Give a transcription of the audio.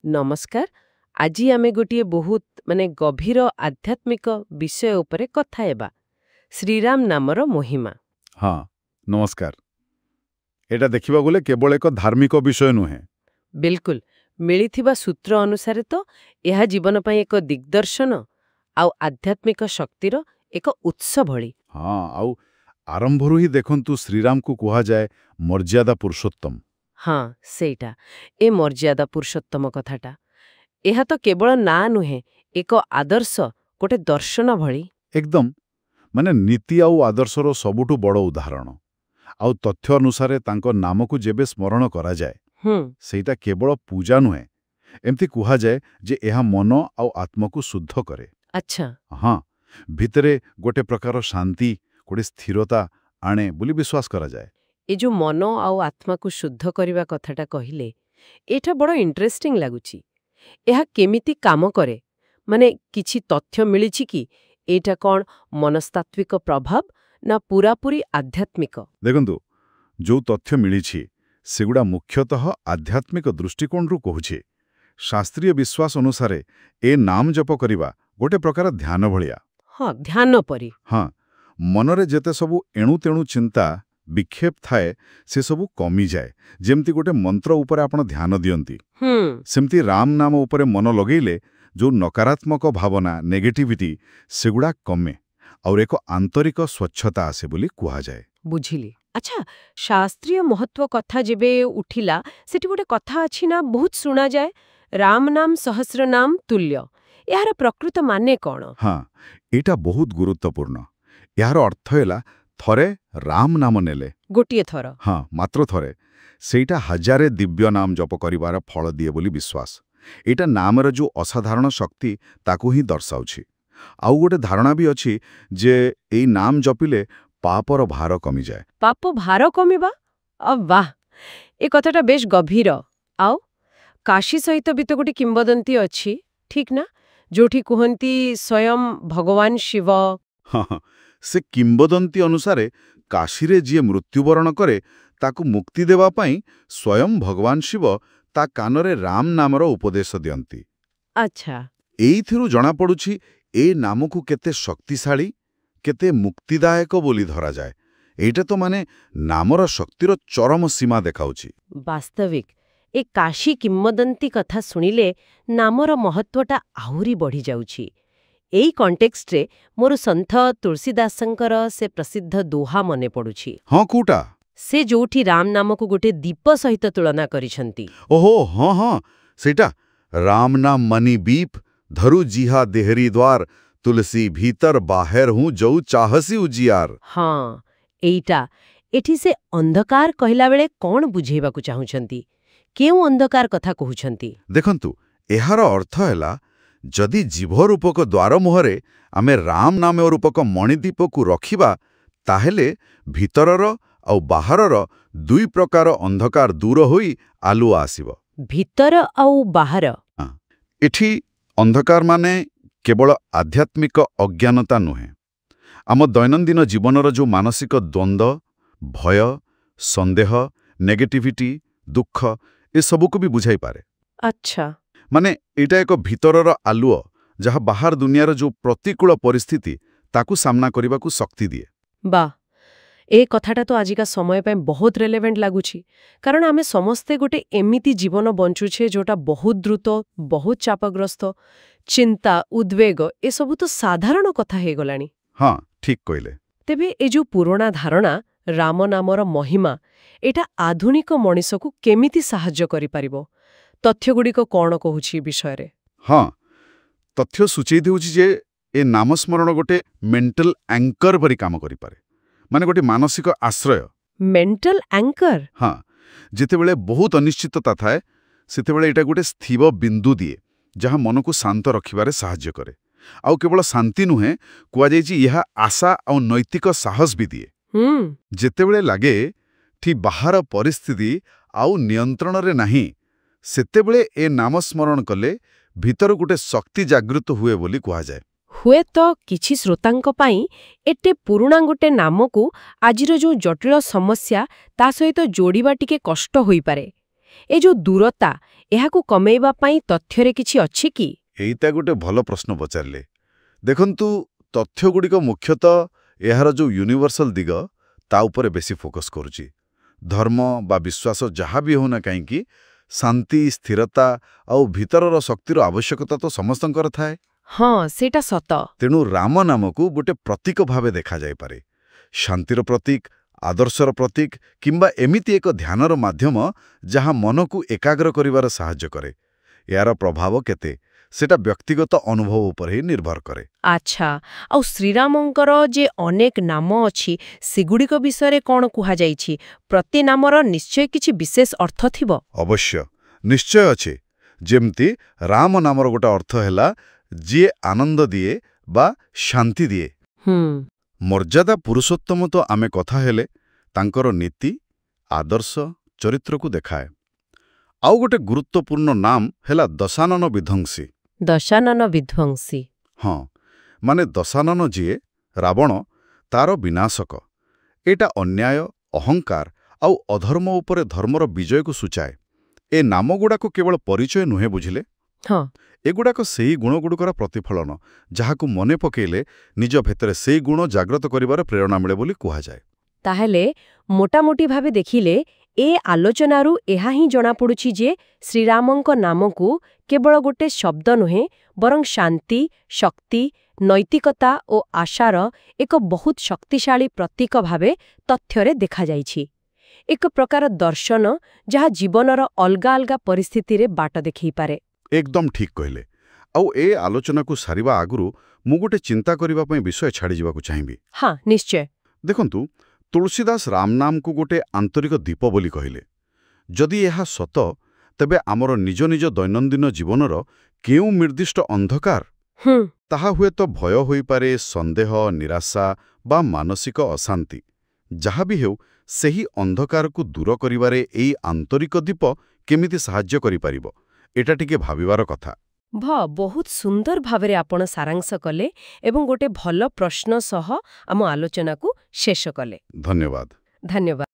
ନମସ୍କାର। ଆଜି ଆମେ ଗୋଟିଏ ବହୁତ ଗଭୀର ଆଧ୍ୟାତ୍ମିକ ବିଷୟ ଉପରେ କଥା ହେବା, ଶ୍ରୀରାମ ନାମର ମହିମା। ହଁ, ନମସ୍କାର। ଏଇଟା ଦେଖିବାକୁ ଗଲେ କେବଳ ଏକ ଧାର୍ମିକ ବିଷୟ ନୁହେଁ। ବିଲକୁଲ। ମିଳିଥିବା ସୂତ୍ର ଅନୁସାରେ ତ ଏହା ଜୀବନ ପାଇଁ ଏକ ଦିଗ୍ଦର୍ଶନ ଆଉ ଆଧ୍ୟାତ୍ମିକ ଶକ୍ତିର ଏକ ଉତ୍ସ ଭଳି। ହଁ, ଆଉ ଆରମ୍ଭରୁ ହିଁ ଦେଖନ୍ତୁ, ଶ୍ରୀରାମକୁ କୁହାଯାଏ ମର୍ଯ୍ୟାଦା ପୁରୁଷୋତ୍ତମ। ହଁ, ସେଇଟା, ଏ ମର୍ଯ୍ୟାଦା ପୁରୁଷୋତ୍ତମ କଥାଟା, ଏହା ତ କେବଳ ନାଁ ନୁହେଁ, ଏକ ଆଦର୍ଶ, ଗୋଟେ ଦର୍ଶନ ଭଳି। ଏକଦମ, ମାନେ ନୀତି ଆଉ ଆଦର୍ଶର ସବୁଠୁ ବଡ଼ ଉଦାହରଣ। ଆଉ ତଥ୍ୟ ଅନୁସାରେ ତାଙ୍କ ନାମକୁ ଯେବେ ସ୍ମରଣ କରାଯାଏ, ସେଇଟା କେବଳ ପୂଜା ନୁହେଁ। ଏମିତି କୁହାଯାଏ ଯେ ଏହା ମନ ଆଉ ଆତ୍ମାକୁ ଶୁଦ୍ଧ କରେ। ହଁ, ଭିତରେ ଗୋଟେ ପ୍ରକାର ଶାନ୍ତି, ଗୋଟେ ସ୍ଥିରତା ଆଣେ ବୋଲି ବିଶ୍ୱାସ କରାଯାଏ। ଏ ଯୋଉ ମନ ଆଉ ଆତ୍ମାକୁ ଶୁଦ୍ଧ କରିବା କଥାଟା କହିଲେ, ଏଇଟା ବଡ଼ ଇଣ୍ଟରେଷ୍ଟିଂ ଲାଗୁଛି। ଏହା କେମିତି କାମ କରେ? ମାନେ କିଛି ତଥ୍ୟ ମିଳିଛି କି? ଏଇଟା କ'ଣ ମନସ୍ତାତ୍ତ୍ୱିକ ପ୍ରଭାବ ନା ପୁରାପୁରି ଆଧ୍ୟାତ୍ମିକ? ଦେଖନ୍ତୁ, ଯୋଉ ତଥ୍ୟ ମିଳିଛି ସେଗୁଡ଼ା ମୁଖ୍ୟତଃ ଆଧ୍ୟାତ୍ମିକ ଦୃଷ୍ଟିକୋଣରୁ କହୁଛି। ଶାସ୍ତ୍ରୀୟ ବିଶ୍ୱାସ ଅନୁସାରେ ଏ ନାମ ଜପ କରିବା ଗୋଟେ ପ୍ରକାର ଧ୍ୟାନ ଭଳିଆ। ହଁ, ଧ୍ୟାନ ପରି। ହଁ, ମନରେ ଯେତେ ସବୁ ଏଣୁ ତେଣୁ ଚିନ୍ତା, ବିକ୍ଷେପ ଥାଏ, ସେସବୁ କମିଯାଏ। ଯେମିତି ଗୋଟେ ମନ୍ତ୍ର ଉପରେ ଆପଣ ଧ୍ୟାନ ଦିଅନ୍ତି, ସେମିତି ରାମ ନାମ ଉପରେ ମନ ଲଗେଇଲେ ଯୋଉ ନକାରାତ୍ମକ ଭାବନା, ନେଗେଟିଭିଟି, ସେଗୁଡ଼ା କମେ ଆଉ ଏକ ଆନ୍ତରିକ ସ୍ୱଚ୍ଛତା ଆସେ ବୋଲି କୁହାଯାଏ। ବୁଝିଲି। ଆଚ୍ଛା, ଶାସ୍ତ୍ରୀୟ ମହତ୍ତ୍ୱ କଥା ଯେବେ ଉଠିଲା, ସେଠି ଗୋଟେ କଥା ଅଛି ନା, ବହୁତ ଶୁଣାଯାଏ, ରାମ ନାମ ସହସ୍ର ନାମ ତୁଲ୍ୟ। ଏହାର ପ୍ରକୃତ ମାନେ କ'ଣ? ହଁ, ଏଇଟା ବହୁତ ଗୁରୁତ୍ୱପୂର୍ଣ୍ଣ। ଏହାର ଅର୍ଥ ହେଲା ଥରେ ରାମ ନାମ ନେଲେ, ଗୋଟିଏ ଥର। ହଁ, ମାତ୍ର ଥରେ, ସେଇଟା ହଜାରେ ଦିବ୍ୟ ନାମ ଜପ କରିବାର ଫଳ ଦିଏ ବୋଲି ବିଶ୍ୱାସ। ଏଇଟା ନାମର ଯୋଉ ଅସାଧାରଣ ଶକ୍ତି, ତାକୁ ହିଁ ଦର୍ଶାଉଛି। ଆଉ ଗୋଟେ ଧାରଣା ବି ଅଛି ଯେ ଏଇ ନାମ ଜପିଲେ ପାପର ଭାର କମିଯାଏ। ପାପ ଭାର କମିବା, ବାଃ, ଏ କଥାଟା ବେଶ ଗଭୀର। ଆଉ କାଶୀ ସହିତ ବି ତ ଗୋଟେ କିମ୍ବଦନ୍ତୀ ଅଛି, ଠିକ ନା? ଯୋଉଠି କୁହନ୍ତି ସ୍ୱୟଂ ଭଗବାନ ଶିବ ହଁ, ସେ କିମ୍ବଦନ୍ତୀ ଅନୁସାରେ କାଶୀରେ ଯିଏ ମୃତ୍ୟୁବରଣ କରେ, ତାକୁ ମୁକ୍ତି ଦେବା ପାଇଁ ସ୍ୱୟଂ ଭଗବାନ ଶିବ ତା କାନରେ ରାମ ନାମର ଉପଦେଶ ଦିଅନ୍ତି। ଏଇଥିରୁ ଜଣାପଡୁଛି ଏ ନାମକୁ କେତେ ଶକ୍ତିଶାଳୀ, କେତେ ମୁକ୍ତିଦାୟକ ବୋଲି ଧରାଯାଏ। ଏଇଟା ତ ମାନେ ନାମର ଶକ୍ତିର ଚରମ ସୀମା ଦେଖାଉଛି। ବାସ୍ତବିକ, ଏ କାଶୀ କିମ୍ବଦନ୍ତୀ କଥା ଶୁଣିଲେ ନାମର ମହତ୍ତ୍ୱଟା ଆହୁରି ବଢ଼ିଯାଉଛି। ଏଇ କଣ୍ଟେକ୍ସଟରେ ମୋର ସନ୍ଥ ତୁଳସୀଦାସଙ୍କର ସେ ପ୍ରସିଦ୍ଧ ଦୋହା ମନେ ପଡୁଛି। ହଁ, କୋଉଟା? ସେ ଯୋଉଠି ରାମ ନାମକୁ ଗୋଟେ ଦୀପ ସହିତ ତୁଳନା କରିଛନ୍ତି। ଓହୋ, ହଁ, ସେଇଟା, "राम नाम मणि दीप धरु जिहा देहरी द्वार, तुलसी भीतर बाहिर हूँ जौ चाहसी उजियार।" ହଁ, ଏଇଟା। ଏଠି ସେ ଅନ୍ଧକାର କହିଲା ବେଳେ କ'ଣ ବୁଝେଇବାକୁ ଚାହୁଁଛନ୍ତି? କେଉଁ ଅନ୍ଧକାର କଥା କହୁଛନ୍ତି? ଦେଖନ୍ତୁ, ଏହାର ଅର୍ଥ ହେଲା ଯଦି ଜିଭ ରୂପକ ଦ୍ୱାର ମୁହଁରେ ଆମେ ରାମ ନାମ ରୂପକ ମଣିଦୀପକୁ ରଖିବା, ତାହେଲେ ଭିତରର ଆଉ ବାହାରର ଦୁଇ ପ୍ରକାର ଅନ୍ଧକାର ଦୂର ହୋଇ ଆଲୁଅ ଆସିବ। ଭିତର ଆଉ ବାହାର। ଏଠି ଅନ୍ଧକାର ମାନେ କେବଳ ଆଧ୍ୟାତ୍ମିକ ଅଜ୍ଞାନତା ନୁହେଁ। ଆମ ଦୈନନ୍ଦିନ ଜୀବନର ଯୋଉ ମାନସିକ ଦ୍ୱନ୍ଦ୍ୱ, ଭୟ, ସନ୍ଦେହ, ନେଗେଟିଭିଟି, ଦୁଃଖ, ଏସବୁକୁ ବି ବୁଝାଇପାରେ। ମାନେ ଏଇଟା ଏକ ଭିତରର ଆଲୁଅ, ଯାହା ବାହାର ଦୁନିଆର ଯୋଉ ପ୍ରତିକୂଳ ପରିସ୍ଥିତି, ତାକୁ ସାମ୍ନା କରିବାକୁ ଶକ୍ତି ଦିଏ। ବାଃ, ଏ କଥାଟା ତ ଆଜିକା ସମୟ ପାଇଁ ବହୁତ ରେଲେଭେଣ୍ଟ ଲାଗୁଛି, କାରଣ ଆମେ ସମସ୍ତେ ଗୋଟେ ଏମିତି ଜୀବନ ବଞ୍ଚୁଛେ ଯୋଉଟା ବହୁତ ଦ୍ରୁତ, ବହୁତ ଚାପଗ୍ରସ୍ତ। ଚିନ୍ତା, ଉଦ୍ବେଗ, ଏସବୁ ତ ସାଧାରଣ କଥା ହେଇଗଲାଣି। ହଁ, ଠିକ୍ କହିଲେ। ତେବେ ଏ ଯୋଉ ପୁରୁଣା ଧାରଣା, ରାମ ନାମର ମହିମା, ଏଇଟା ଆଧୁନିକ ମଣିଷକୁ କେମିତି ସାହାଯ୍ୟ କରିପାରିବ? ତଥ୍ୟଗୁଡ଼ିକ କ'ଣ କହୁଛି ଏ ବିଷୟରେ? ହଁ, ତଥ୍ୟ ସୂଚେଇ ଦେଉଛି ଯେ ଏ ନାମସ୍ମରଣ ଗୋଟେ ମେଣ୍ଟାଲ ଆଙ୍କର ପରି କାମ କରିପାରେ, ମାନେ ଗୋଟେ ମାନସିକ ଆଶ୍ରୟ। ମେଣ୍ଟାଲ ଆଙ୍କର? ହଁ, ଯେତେବେଳେ ବହୁତ ଅନିଶ୍ଚିତତା ଥାଏ, ସେତେବେଳେ ଏଇଟା ଗୋଟେ ସ୍ଥିର ବିନ୍ଦୁ ଦିଏ, ଯାହା ମନକୁ ଶାନ୍ତ ରଖିବାରେ ସାହାଯ୍ୟ କରେ। ଆଉ କେବଳ ଶାନ୍ତି ନୁହେଁ, କୁହାଯାଇଛି ଏହା ଆଶା ଆଉ ନୈତିକ ସାହସ ବି ଦିଏ। ଯେତେବେଳେ ଲାଗେ ଠି ବାହାର ପରିସ୍ଥିତି ଆଉ ନିୟନ୍ତ୍ରଣରେ ନାହିଁ, ସେତେବେଳେ ଏ ନାମସ୍ମରଣ କଲେ ଭିତରୁ ଗୋଟେ ଶକ୍ତି ଜାଗୃତ ହୁଏ ବୋଲି କୁହାଯାଏ। ହୁଏତ କିଛି ଶ୍ରୋତାଙ୍କ ପାଇଁ ଏତେ ପୁରୁଣା ଗୋଟେ ନାମକୁ ଆଜିର ଯୋଉ ଜଟିଳ ସମସ୍ୟା, ତା ସହିତ ଯୋଡ଼ିବା ଟିକେ କଷ୍ଟ ହୋଇପାରେ। ଏ ଯୋଉ ଦୂରତା, ଏହାକୁ କମେଇବା ପାଇଁ ତଥ୍ୟରେ କିଛି ଅଛି କି? ଏଇଟା ଗୋଟେ ଭଲ ପ୍ରଶ୍ନ ପଚାରିଲେ। ଦେଖନ୍ତୁ, ତଥ୍ୟଗୁଡ଼ିକ ମୁଖ୍ୟତଃ ଏହାର ଯୋଉ ୟୁନିଭର୍ସାଲ ଦିଗ ତା ଉପରେ ବେଶୀ ଫୋକସ୍ କରୁଛି। ଧର୍ମ ବା ବିଶ୍ୱାସ ଯାହା ବି ହେଉନା କାହିଁକି, ଶାନ୍ତି, ସ୍ଥିରତା ଆଉ ଭିତରର ଶକ୍ତିର ଆବଶ୍ୟକତା ତ ସମସ୍ତଙ୍କର ଥାଏ। ହଁ, ସେଇଟା ସତ। ତେଣୁ ରାମ ନାମକୁ ଗୋଟେ ପ୍ରତୀକ ଭାବେ ଦେଖାଯାଇପାରେ। ଶାନ୍ତିର ପ୍ରତୀକ, ଆଦର୍ଶର ପ୍ରତୀକ କିମ୍ବା ଏମିତି ଏକ ଧ୍ୟାନର ମାଧ୍ୟମ ଯାହା ମନକୁ ଏକାଗ୍ର କରିବାରେ ସାହାଯ୍ୟ କରେ। ଏହାର ପ୍ରଭାବ କେତେ, ସେଟା ବ୍ୟକ୍ତିଗତ ଅନୁଭବ ଉପରେ ହିଁ ନିର୍ଭର କରେ। ଆଚ୍ଛା, ଆଉ ଶ୍ରୀରାମଙ୍କର ଯେ ଅନେକ ନାମ ଅଛି, ସେଗୁଡ଼ିକ ବିଷୟରେ କ'ଣ କୁହାଯାଇଛି? ପ୍ରତି ନାମର ନିଶ୍ଚୟ କିଛି ବିଶେଷ ଅର୍ଥ ଥିବ। ଅବଶ୍ୟ, ନିଶ୍ଚୟ ଅଛି। ଯେମିତି ରାମ ନାମର ଗୋଟେ ଅର୍ଥ ହେଲା ଯିଏ ଆନନ୍ଦ ଦିଏ ବା ଶାନ୍ତି ଦିଏ। ମର୍ଯ୍ୟାଦା ପୁରୁଷୋତ୍ତମ ତ ଆମେ କଥା ହେଲେ ତାଙ୍କର ନୀତି, ଆଦର୍ଶ, ଚରିତ୍ରକୁ ଦେଖାଏ। ଆଉ ଗୋଟେ ଗୁରୁତ୍ୱପୂର୍ଣ୍ଣ ନାମ ହେଲା ଦଶାନନ ବିଧ୍ୱଂସୀ। ଦଶାନନ ବିଧ୍ୱଂସୀ। ହଁ, ମାନେ ଦଶାନନ ଯିଏ ରାବଣ, ତାର ବିନାଶକ। ଏଇଟା ଅନ୍ୟାୟ, ଅହଙ୍କାର ଆଉ ଅଧର୍ମ ଉପରେ ଧର୍ମର ବିଜୟକୁ ସୂଚାଏ। ଏ ନାମଗୁଡ଼ାକ କେବଳ ପରିଚୟ ନୁହେଁ, ବୁଝିଲେ? ଏଗୁଡ଼ାକ ସେଇ ଗୁଣଗୁଡ଼ିକର ପ୍ରତିଫଳନ, ଯାହାକୁ ମନେ ପକେଇଲେ ନିଜ ଭିତରେ ସେଇ ଗୁଣ ଜାଗ୍ରତ କରିବାର ପ୍ରେରଣା ମିଳେ ବୋଲି କୁହାଯାଏ। ତାହେଲେ ମୋଟାମୋଟି ଭାବେ ଦେଖିଲେ ଏ ଆଲୋଚନାରୁ ଏହା ହିଁ ଜଣାପଡ଼ୁଛି ଯେ ଶ୍ରୀରାମଙ୍କ ନାମକୁ କେବଳ ଗୋଟେ ଶବ୍ଦ ନୁହେଁ, ବରଂ ଶାନ୍ତି, ଶକ୍ତି, ନୈତିକତା ଓ ଆଶାର ଏକ ବହୁତ ଶକ୍ତିଶାଳୀ ପ୍ରତୀକ ଭାବେ ତଥ୍ୟରେ ଦେଖାଯାଇଛି। ଏକ ପ୍ରକାର ଦର୍ଶନ ଯାହା ଜୀବନର ଅଲଗା ଅଲଗା ପରିସ୍ଥିତିରେ ବାଟ ଦେଖେଇପାରେ। ଏକଦମ ଠିକ୍ କହିଲେ। ଆଉ ଏ ଆଲୋଚନାକୁ ସାରିବା ଆଗରୁ ମୁଁ ଗୋଟେ ଚିନ୍ତା କରିବା ପାଇଁ ବିଷୟ ଛାଡ଼ିଯିବାକୁ ଚାହିଁବି। ହଁ, ନିଶ୍ଚୟ। ଦେଖନ୍ତୁ, ତୁଳସୀଦାସ ରାମନାମକୁ ଗୋଟେ ଆନ୍ତରିକ ଦୀପ ବୋଲି କହିଲେ। ଯଦି ଏହା ସତ, ତେବେ ଆମର ନିଜ ନିଜ ଦୈନନ୍ଦିନ ଜୀବନର କେଉଁ ନିର୍ଦ୍ଦିଷ୍ଟ ଅନ୍ଧକାର, ତାହା ହୁଏତ ଭୟ ହୋଇପାରେ, ସନ୍ଦେହ, ନିରାଶା ବା ମାନସିକ ଅଶାନ୍ତି, ଯାହା ବି ହେଉ, ସେହି ଅନ୍ଧକାରକୁ ଦୂର କରିବାରେ ଏଇ ଆନ୍ତରିକ ଦୀପ କେମିତି ସାହାଯ୍ୟ କରିପାରିବ, ଏଇଟା ଟିକେ ଭାବିବାର କଥା। ବହୁତ ସୁନ୍ଦର ଭାବରେ ଆପଣ ସାରାଂଶ କଲେ ଏବଂ ଗୋଟେ ଭଲ ପ୍ରଶ୍ନ ସହ ଆମ ଆଲୋଚନାକୁ ଶେଷ କଲେ। ଧନ୍ୟବାଦ। ଧନ୍ୟବାଦ।